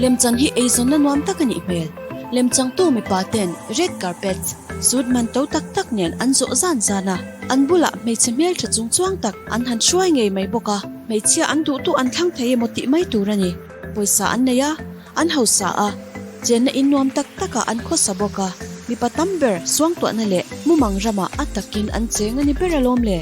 Lemchan hi eizawnna nuam tak a nih hmel. Lemchangtu mipa ten red carpet, suit man to tak tak nen an zawh zan zan a, an bulah hmeichhe hmeltha chungchuang tak an han hruai ngei mai bawk a, hmeichhia an duhtu an thlang thei emaw tih mai tur a ni. Pawisa an nei a, an hausa a, chenna in nuam tak takah an khawsa bawk a, mipa tam ber suangtuahna leh mumang ramah a takin an cheng a ni ber alawm le.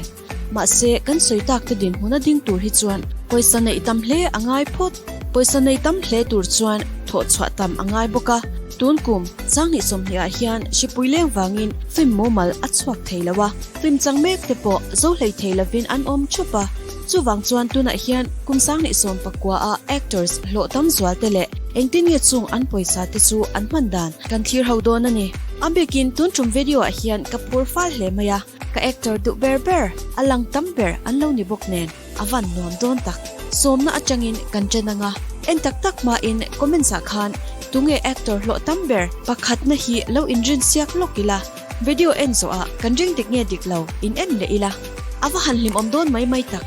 Mahse, kan sawi tak te dinhmun a ding tur hi chuan pawisa neih tam hle a ngai phawt. Pawisa nei tam hle tur chuan thawh chhuah tam a ngai bawk a. Tun kum Sanghnih 20 ah hian hripui leng vangin film mumal a chhuak thei lo a, film chang mek te pawh zo hlei thei lovin an awm thup a. Chuvang chuan tunah hian kum Sanghnih 19 a actors hlawh tam zual te leh engtin nge chung an pawisa te chu an hman dan kan thlir ho dawn a ni. A bikin tun tum video ah hian ka phur fal hle mai a. Ka actor duh ber ber, a lang tam ber an lo ni bawk nen, a van nuam dawn tak. Sawmna atangin kan chen anga, en tak tak hmain comments ah khan tunge actor hlawh tam ber pakhatna hi lo inrin siak lawk ila, video en zawh ah kan ring dik nge dik lo in en leh ila. A va han hlimawm dawn mai mai tak.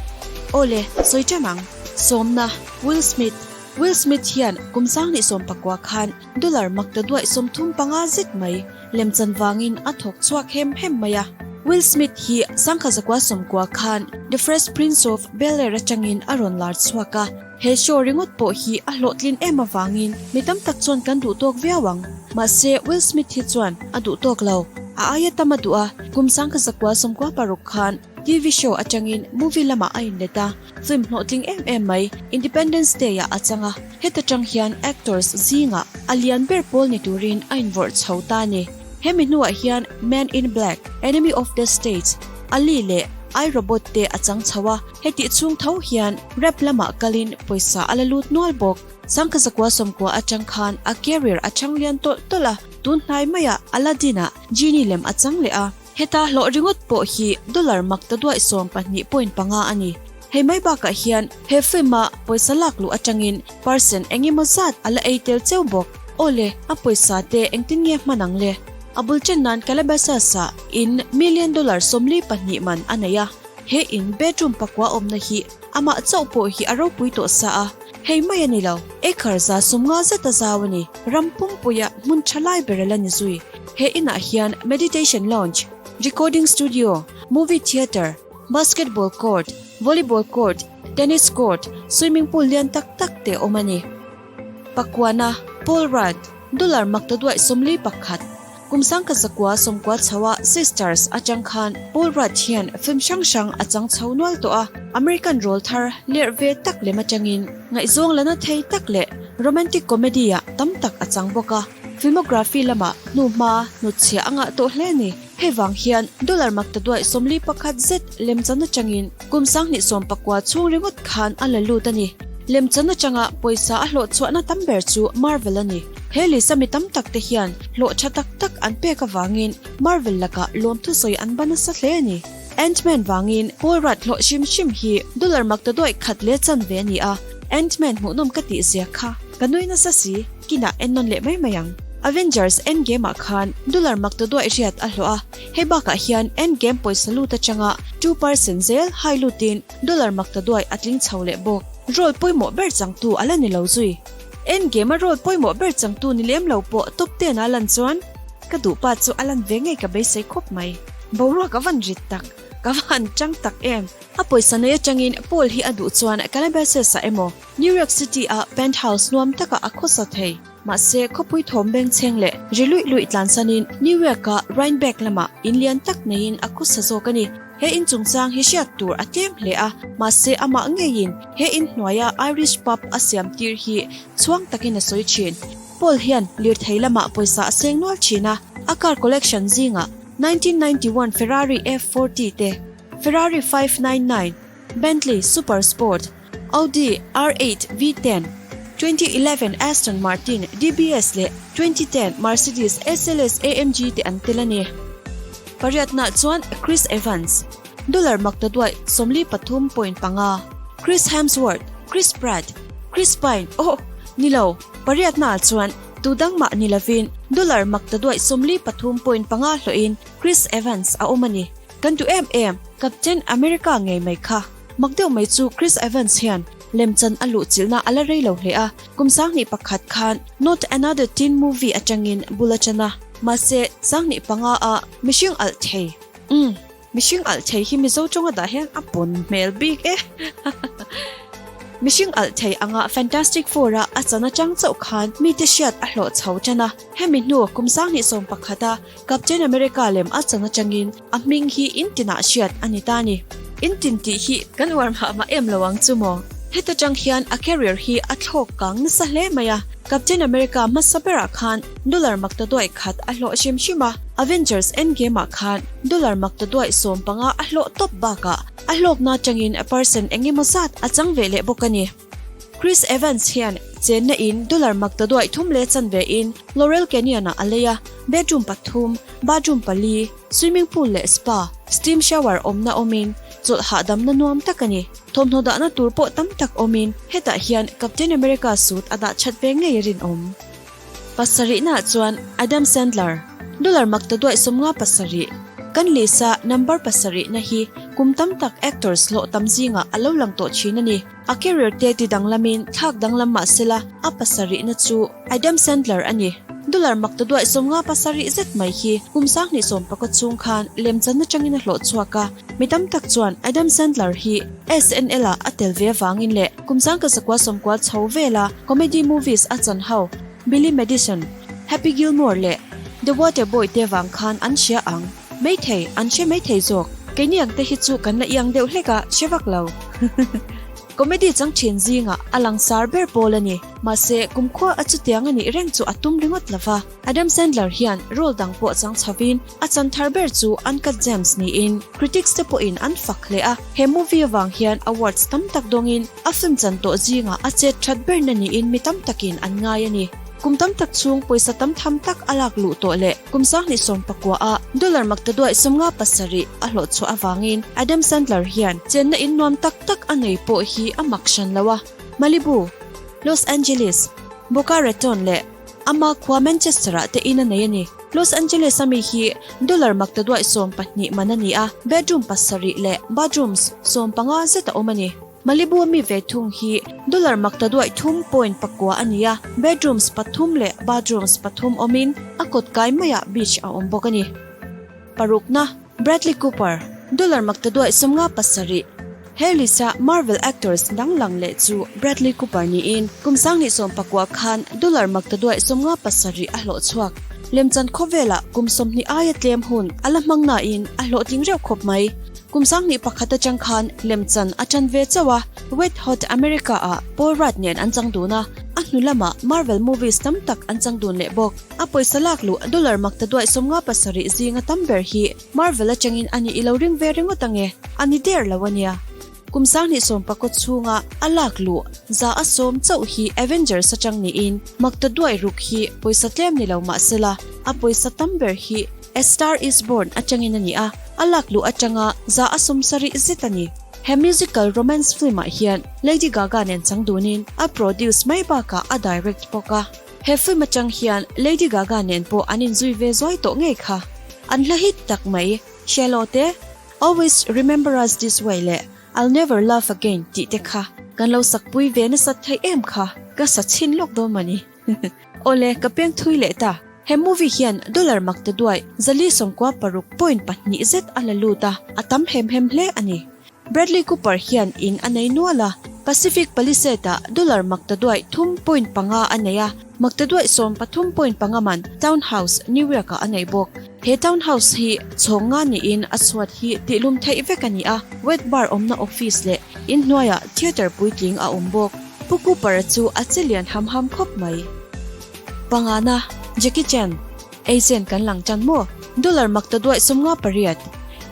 Awle, sawi ṭan ang. Sawmna, Will Smith. Will Smith hian kum 2019 khan dollar mak ta duaih 35 zet mai Lemchan vangin a thawk chhuak hem hem mai a. Will Smith hi 1990 khan The Fresh Prince of Bel-Air atangin a rawn lar chhuak a. He show ringawt pawh hi a hlawhtlin em avangin mi tam tak chuan kan duh tawk viau ang. Mahse, Will Smith hi chuan a duh tawk lo. A aia tam a duh a, kum 1996 khan TV show atangin movie lamah a inlet a. Film hlawhtling em em mai Independence Day ah a chang a, heta tang hian actors zingah a lian ber pawl ni turin a invawrh chho ta a ni. Hemi hnuah hian Men in Black, Enemy of the State, Ali leh I, Robot te a chang chho a, hetih chhung tho hian rap lamah kalin pawisa a la lut nual bawk. 1990 atang khan a career a chang lian tawlh tawlh a, tun hnai maiah Aladdin-ah Genie lem a chang leh a. Heta hlawh ringawt pawh hi dollar mak ta duaih 12.5 a ni. Hei mai bakah hian he film-a pawisa lak luh atangin percent eng emaw zat a la ei tel cheu bawk. Awle, a pawisa te engtin nge hman ang le? A bul chen nan Calabasas-ah in million dollar 42 man a nei a. He in bedroom pakua awmna hi amah chauh pawh hi a ropui tawh sa a. Hei mai a ni lo, acre 50 zet a zau a ni. Ram pumpuia hmun tha lai ber a la ni zui. He inah hian meditation lounge, recording studio, movie theatre, basketball court, volleyball court, tennis court, swimming pool lian tak tak te awm a ni. Pakuana, Paul Rudd, dollar maktaduaih 41, kum 1990 chhoa Sisters atang khan Paul Rudd hian film hrang hrang a chang chho nual tawh a, American rawl thar lerh ve tak lem atangin ngaihzawng la na thei tak leh romantic comedy ah tam tak a chang bawk a. Filmography lamah hnuhma hnutchhiah a ngah tawh hle a ni. Hei vang hian dollar mak ta duaih 41 zet lemchan atangin kum 2019 chhung ringawt khan a la lut a ni. Lemchan atanga pawisa a hlawh chhuahna tam ber chu Marvel a ni. He list a mi tam tak te hian hlawh tha tak tak an pek avangin Marvel lakah lawmthu sawi an ba nasa hle a ni. Ant-Man vangin Paul Rudd hlawh hrim hrim hi dollar mak ta duaih khat leh chanve a ni a. Ant-Man hmuhnawm ka tih zia kha ka nui nasa si. Kinah en nawn leh mai mai ang. Avengers Endgame ah khan dollar mak ta duaih riat a hlawh a, hei bakah hian Endgame pawisa lut atanga 2% zel hai lutin dollar mak ta duaih a tling chho leh bawk. Role pawimawh ber changtu a la ni lo zui. Endgame a role pawimawh ber changtu ni lem lo pawh top ten a lan chuan ka duh pa chu a lan ve ngei ka beisei khawp mai. Boruak a van rit tak, ka va han chang tak em. A pawisa nei atangin Paul hi a duh chuan Calabasas ah emaw New York City ah penthouse nuam takah a khawsa thei. Mahse, khawpui thawm bengchheng leh ri luih luih tlansanin New York ah Rhinebeck lamah in lian tak neiin a khawsa zawk a ni. He in chungchang hi hriat tur a tlem hle a, mahse amah ngeiin he in hnuaia Irish pub a siam tir hi chhuang takin a sawi thin. Paul hian lirthei lamah pawisa a seng nual thin a, a car collection zingah 1991 Ferrari F40 te, Ferrari 599, Bentley Super Sport, Audi R8 V10, 2011 Aston Martin DBS leh 2010 Mercedes SLS AMG te an tel a ni. Pariatnaah chuan Chris Evans, dollar mak ta duaih 43.5, Chris Hemsworth, Chris Pratt, Chris Pine, oh, ni lo, pariatnaah chuan tu dang mah ni lovin dollar mak ta duaih 43.5 hlawhin Chris Evans a awm a ni. Kan duh em em, Captain America ngei mai kha. Mak deuh mai chu Chris Evans hian Lemchan a luhchilhna a la rei lo hle a, kum 2001 khan Not Another Teen Movie atangin bul a ṭan a, mahse 2005 ah mihring alh thei, umm, mihring alh thei hi Mizo tawnga dah hian a pawn hmel bik e. Mihring alh thei anga Fantastic Four a a chan atang chauh khan mite hriat a hlawh chho ṭan a, hemi hnu kum 2011 a Captain America lem a chan atangin a hming hi in tinah hriat a ni ta a ni. In tin tih hi kan uar mah mah em lo ang chu maw? Heta tang hian a career hi a thlawk kang nasa hle mai a, Captain America hmasa berah khan dollar makta duaih khat a hlawh hrim hrim a, Avengers Endgame ah khan dollar makta duaih 15 a hlawh tawp bakah a hlawkna atangin percent eng emaw zat a chang ve leh bawk a ni. Chris Evans hian chenna in dollar makta duaih thum leh chanve in Laurel Canyon ah a lei a, bedroom pathum, bathroom pali, swimming pool leh spa, steam shower awmna awmin chawlh hahdamna nuam tak a ni. Thawmhnaw dahna tur pawh tam tak awmin hetah hian Captain America suit a dah that ve ngei a rinawm. Pasarihnaah chuan Adam Sandler, dollar makta duaih 57, kan list-a number pasarihna hi kum tam tak actors hlawh tam zingah a lo lang tawh thin a ni. A career te ti danglamin thlak danglam mah sela a pasarihna chu Adam Sandler a ni. Dollar makta duaih 57 zet mai hi kum 2019 chhung khan lemchan atangin a hlawh chhuak a. Mi tam tak chuan Adam Sandler hi SNL ah a tel ve avangin leh kum 1990 chho vela comedy movies a chan ho Billy Madison, Happy Gilmore leh The Waterboy te vang khan an hria ang. Maithei, an hre maithei zawk. Keini ang te hi chu kan la iang deuh hlek a, hre vak lo. Comedy chang thin zingah a langsar ber pawl a ni. Mahse, kumkhua a chutiang a nih reng chu a tum ringawt lo va. Adam Sandler hian role dang pawh chang chhovin a chan thar ber chu Uncut Gems niin critics te pawhin an fak hle a. He movie avang hian awards tam tak dawngin a film chan tawh zingah a chet that berna niin mi tam takin an ngai a ni. Kum tam tak chhung pawisa tam tham tak a lak luh tawh leh kum 2019 ah dollar makta duaih 57 a hlawh chhuah avangin Adam Sandler hian chenna in nuam tak tak a nei pawh hi a mak hran lo a. Malibu, Los Angeles, Boca Raton leh ama khua Manchester ah te in a nei a ni. Los Angeles a mi hi dollar makta duaih 12 man a ni a, bedroom pasarih leh bathrooms 15 zet a awm a ni. Malibu a mi ve thung hi dollar makta duaih thum point pakua a ni a, bedrooms pathum leh bathrooms pathum awmin a kawt kai maiah beach a awm bawk a ni. Parukna, Bradley Cooper, dollar makta duaih 57. He list-a Marvel actors dang lang leh chu Bradley Cooper niin kum 2019 khan dollar makta duaih 57 a hlawh chhuak. Lemchan khawvelah kum 20 aia tlem hun a la hmang nain a hlawhtling reuh khawp mai. Kum 2001 atang khan lemchan a tan ve chauh a, Wet Hot America ah Paul Rudd nen an chang dun a, a hnu lamah Marvel movies tam tak an chang dun leh bawk. A pawisa lak luh dollar makta duaih 57 zinga tam ber hi Marvel atangin a nih i lo ring ve ringawt ange, a ni der lo a nia. Kum 2019 chhunga a lak luh 100% chauh hi Avengers atang niin makta duaih ruk hi pawisa tlem ni lo mahsela a pawisa tam ber hi A Star Is Born atangin a ni a, a lak luh atanga 70% zet a ni. He musical romance film-ah hian Lady Gaga nen chang dunin a produce mai bakah a direct bawk a. He film atang hian Lady Gaga nen pawh an inzui ve zuai tawh ngei kha. An hla hit tak mai, Shallow te, Always Remember Us This Way leh I'll Never Love Again tih te kha kan lo sakpui ve nasat theih em kha, ka sa chhin lawk dawn mawni. Awle, ka peng thui leh ta. He movie hian dollar makta duaih 496 point pahnih zet a la lut a, a tam hem hem hle a ni. Bradley Cooper hian in a nei nual a, Pacific Palisade-ah dollar makta duaih thum point panga a nei a, makta duaih 13 point panga man townhouse New York-ah a nei bawk. He townhouse hi chhawng nga niin a chhuat hi tihlum theih vek a ni a, wet bar awmna office leh inhnuaiah theatre puitling a awm bawk. Pu Cooper-a chu a che lian ham ham khawp mai. Pangana, Jackie Chan, Agent kan lang tan maw? Dollar makta duaih 58.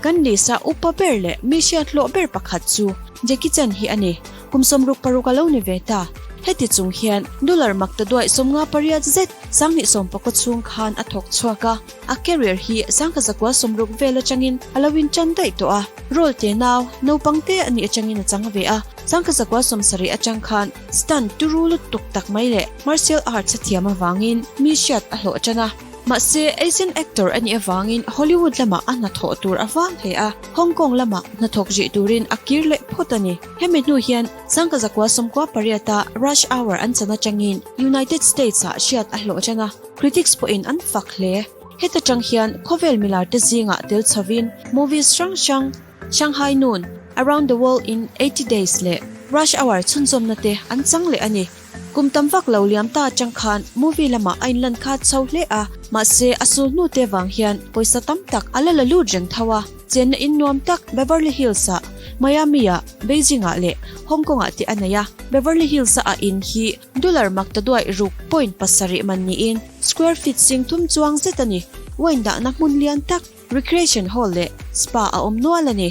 Kan list-a upa ber leh mi hriat hlawh ber pakhat chu Jackie Chan hi a ni. Kum 66 a lo ni ve ta. Heti chung hian dollar makta duaih 58 zet 2019 chhung khan a thawk chhuak a. A career hi 1960 vel atangin a lo intan daih tawh a. Role te nau, naupang te a nih atangin a chang ve a. 1970 atang khan stunt turu lutuk tak mai leh martial arts a thiam avangin mi hriat a hlawh tan a. Mahse, Asian actor a nih avangin Hollywood lamah a hnathawh tur a vang hle a, Hong Kong lamah hnathawk rih turin a kir leh phawt a ni. Hemi hnu hian Sangka zakua 98 a Rush Hour an chan atangin United States-ah hriat a hlawh ṭan a, critics pawhin an fak hle. Heta ṭang hian khawvel milar te zingah tel chhovin movies hrang hrang, Shanghai Noon, Around the World in 80 Days leh Rush Hour chhunzawmna te an chang leh a ni. Kum tam vak lo liam ta atang khan movie lamah a inlan khat chho hle a, mahse a sul hnu te vang hian pawisa tam tak a la la lut reng tho a. Chenna in nuam tak Beverly Hills-ah, Miami-ah, Beijing-ah leh Hong Kong-ah te a nei a. Beverly Hills-a a in hi dollar mak ta duaih ruk point pasarih man niin square feet sing thum chuang zet a ni. Wine dahna hmun lian tak Recreation Hall leh Spa a awm nual a ni.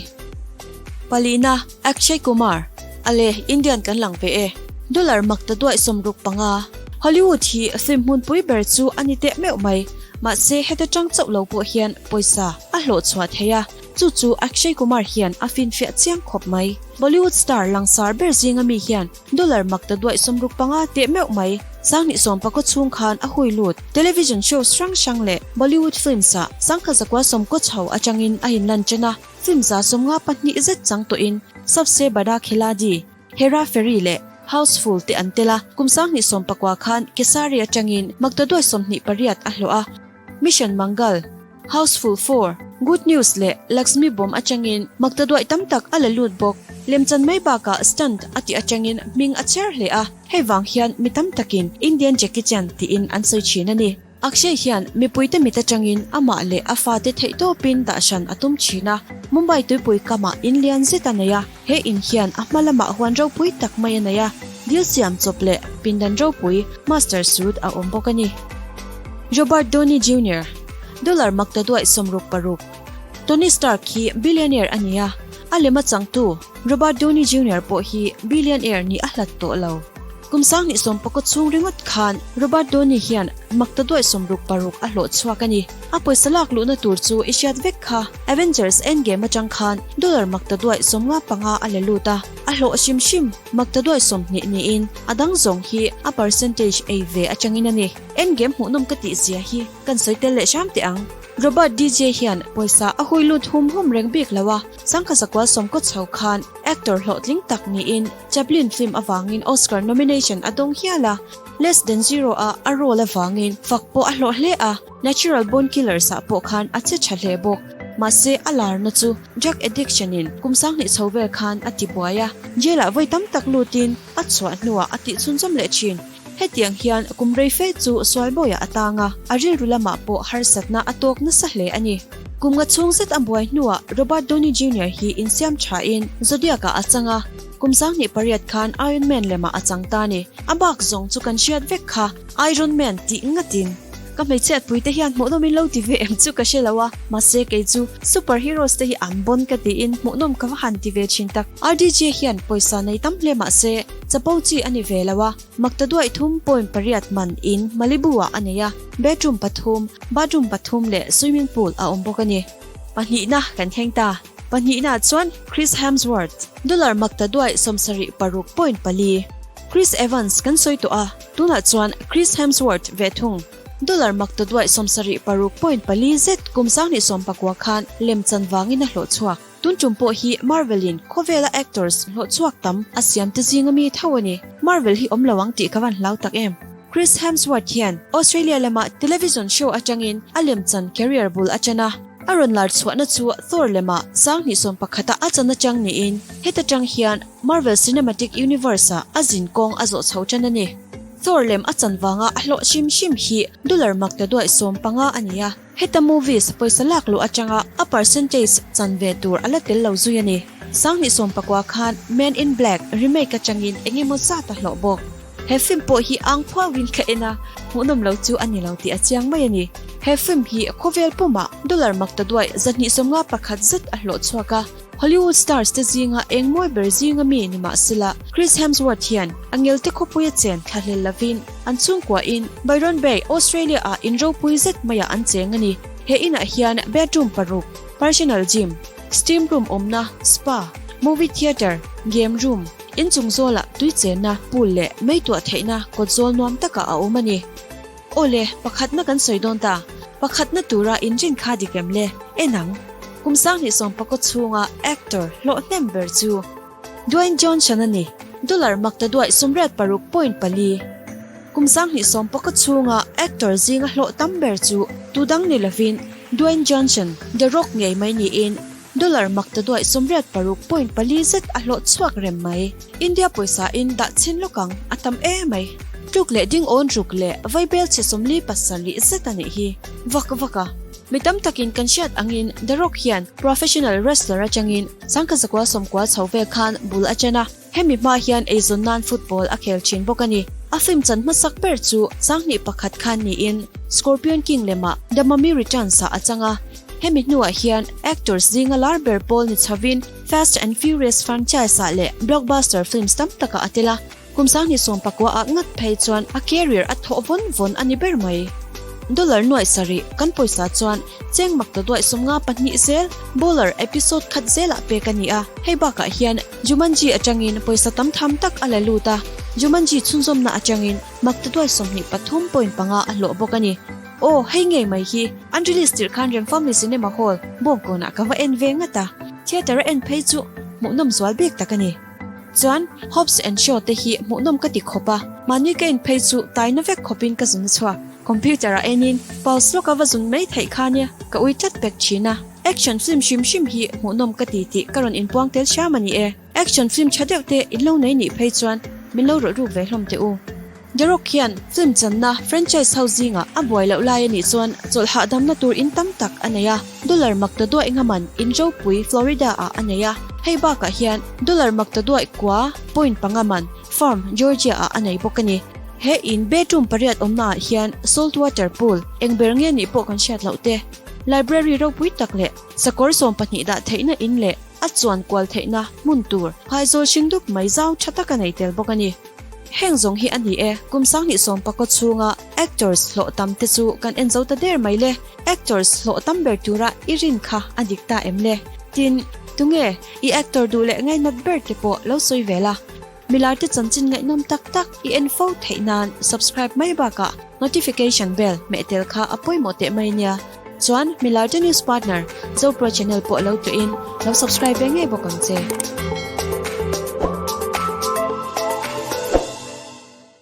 Palina, Akshay Kumar, a leh Indian kan lang ve e. Dollar mak ta duaih 65. Hollywood hi film hmunpui ber chu a ni teh meuh mai. Mahse heta tang chauh lo pawh hian pawisa a hlawh chhuah thei a, chu chu Akshay Kumar hian a finfiah chiang khawp mai. Bollywood star langsar ber zinga mi hian Dollar mak ta duaih 65 teh meuh mai. 2019 chhung khan a hui lut. Television shows hrang hrang leh Bollywood films ah 1990 chho atangin a inlan chen a, film 52 zet chang tawhin Sabse Bada Khiladi, Hera Pheri leh Housefull te an tel a, kum 2019 khan Kesari atangin maktaduai 28 a hlawh a. Mission Mangal, Housefull 4, Good News leh Laxmi Bomb atangin maktaduaih tam tak a la lut bawk. Lemchan mai bakah stunt a tih atangin hming a chher hle a, hei vang hian mi tam takin Indian Jackie Chan tiin an sawi thin a ni. Akshay hian mipuite mit atangin amah leh a fate theihtawpin dah hran a tum thin a, Mumbai tuipui kamah in lian zet a nei a, He in hian a hma lamah huan ropui tak mai a nei a, dil siam chawp leh pindan ropui, master suite, a awm bawk a ni. Robert Downey Junior, Dollar makta duaih 66, Tony Stark hi billionaire a ni a, a lem a changtu Robert Downey Junior pawh hi billionaire nih a hlat tawh lo. Kum 2019 chhung ringawt khan Robert Downey hian makta duaih 66 a hlawh chhuak a ni. A pawisa lak luhna tur chu i hriat vek kha. Avengers Endgame atang khan dollar makta duaih 55 a la lut a, a hlawh hrim hrim makta duaih 20 niin a dang zawng hi a percentage ei ve atangin a ni. Endgame hmuhnawm ka tih zia hi kan sawi tel leh hram teh ang. Robert DJ hian pawisa a hui lut hum hum reng bik lo a, 1990 chho khan actor hlawhtling tak niin Chaplin film avangin Oscar nomination a dawng hial a, Less Than Zero a a role avangin fak pawh a hlawh hle a, Natural Born Killers ah pawh khan a che tha hle bawk. Mahse a larna chu drug addiction in kum 2000 chho vel khan a ti buai a, jail ah vawi tam tak lutin a chhuah hnuah a tih chhunzawm leh thin. Hetiang hian kum rei fe chu sualbawiah a tang a, a rilru lamah pawh harsatna a tawk nasa hle a ni. Kum nga chhung zet a buai hnuah Robert Downey Junior hi insiam thain Zodiac-ah a chang a, kum 2008 khan Iron Man lemah a chang ta a ni. A bak zawng chu kan hriat vek kha, Iron Man tih ngatin. Ka hmeichhiatpui te hian hmuhnawm in lo ti ve em chu ka hre lo a, mahse kei chu super heroes te hi an bon ka tiin hmuhnawm ka va han ti ve thin tak. RDJ hian pawisa nei tam hle mahse chapo chi a ni ve lo a, Makta duaih thum point pariat man in Malibu ah a nei a, bedroom pathum, bathroom pathum leh swimming pool a awm bawk a ni. Pahnihna kan thleng ta. Pahnihna chuan Chris Hemsworth, dollar makta duaih 76 point pali. Chris Evans kan sawi tawh a, tunah chuan Chris Hemsworth ve thung. Dollar makta duaih 76 point pali zet kum 2019 khan lemchan vangin a hlawh chhuak. Tun tum pawh hi Marvel in khawvela actors hlawh chhuak tam a siam te zinga mi tho a ni. Marvel hi awm lo ang tih ka van hlau tak em. Chris Hemsworth hian Australia lama television show atangin a lemchan career bul a tan a. A rawn lar chhuahna chu Thor lema 2011 a a chan atang niin heta tang hian Marvel Cinematic Universe ah a zin kawng a zawh chho tan a ni. Thor lem a chan vanga a hlawh hrim hrim hi dollar makta duaih 15 a ni a. Heta movies pawisa lak luh atanga a percentage chan ve tur a la tel lo zui a ni. 2019 khan Men in Black remake atangin eng emaw zat a hlawh bawk. He film pawh hi ang phuauin ka en a, hmuhnawm lo chu a ni lo tih a chiang mai a ni. He film hi khawvel pumah dollar makta duaih 251 zet a hlawh chhuak a. Hollywood stars te zinga eng mawi ber zinga mi ni mahsela Chris Hemsworth hian a ngelte khawpuia chen thlahlel lovin an chhungkuahin Byron Bay, Australia ah in ropui zet maiah an cheng a ni. He inah hian bedroom paruk, personal gym, steam room awmna, spa, movie theatre, game room, inchung zawlah tui chenna, pool leh mei tuah theihna kawt zawl nuam takah a awm a ni. Awle, pakhatna kan sawi dawn ta. Pakhatna tura inrin kha dik em le? En ang. Kum sanghnih sawmpakaw chhunga actor hlawh hnem ber chu Dwayne Johnson a ni. Dollar mak ta duaih 86 point pali. Kum sanghnih sawmpakaw chhunga actor zinga hlawh tam ber chu tu dang ni lovin Dwayne Johnson, The Rock ngei mai niin Dollar mak ta duaih 86 point pali zet a hlawh chhuak rem mai. India pawisa in dah chhin lawk ang, a tam e mai. Tluk leh ding awn ruk leh vaibel chhe 47 zet a nih hi. Vak vak a. Mi tam takin kan hriat angin The Rock hian professional wrestler atangin sangkha zakua sawmkua chho vel khan bul a chen a. Hemi hma hian eizawn nan football a khel thin bawk a ni. A film chan hmasak ber chu sanghnih pakhat khan niin Scorpion King lemah The Mummy Returns-ah a chang a. Hemi hnuah hian actors zinga lar ber pawl ni chhovin Fast and Furious franchise-ah leh blockbuster films tam takah a tel a. Kum sanghnih sawmpakua ah ngat phei chuan a career a thawh vawn vawn a ni ber mai. Dollar nuaih sarih kan pawisa chuan cheng mak ta duaih 52 zel bowler episode khat zelah pek a ni a. Hei bakah hian Jumanji atangin pawisa tam tham tak a la lut a, Jumanji chhunzawmna atangin mak ta duaih 23 point panga a hlawh bawk a ni. Aw, hei ngei mai hi an release tirh khan Remfamily Cinema Hall, Bawngkawnah ka va en ve ngat a, theatre a en phei chu hmuhnawm zual bik tak a ni. Chuan Hobbs and Shaw te hi hmuhnawm ka ti khawp a, mahni ka en phei chu taina vek khawpin ka zun chhuak. Computer ah enin pause lawka va zun mai theih kha nia ka ui tlat pek thin a. Action film hrim hrim hi hmuhnawm ka ti tih ka rawn inpuang tel hram a ni e. Action film tha deuh te in lo nei nih phei chuan min lo rawlh ruk ve hlawm teh u. The Rock hian film channa franchise ho zingah a buai loh lai a nih chuan chawlh hahdamna tur in tam tak a nei a, dollar mak ta duaih ngaman in ropui Florida ah a nei a, hei bakah hian dollar mak ta duaih kua point panga man farm Georgia ah a nei bawk a ni. He in bedroom pariat awmna ah hian salt water pool eng ber nge nih pawh kan hriat loh te, library ropui tak leh sakawr 12 dah theihna in leh a chuan kual theihna hmun tur phaizawl hring dup mai zau tha tak a nei tel bawk a ni. Heng zawng hi a ni e, kum sanghnih sawmpakaw chhunga actors hlawh tam te chu kan en zo ta der mai le, actors hlawh tam ber tura i rin kha a dik ta em le? Tin, tunge i actor duh leh ngainat ber te pawh lo sawi ve la. Milar te chanchin ngaihnawm tak tak i en fo theih nan subscribe mai bakah notification bell hmeh tel kha a pawimawh teh mai nia. Chuan milar te news partner Zopro channel pawh lo tuihin lo subscribe ve ngei bawk ang che.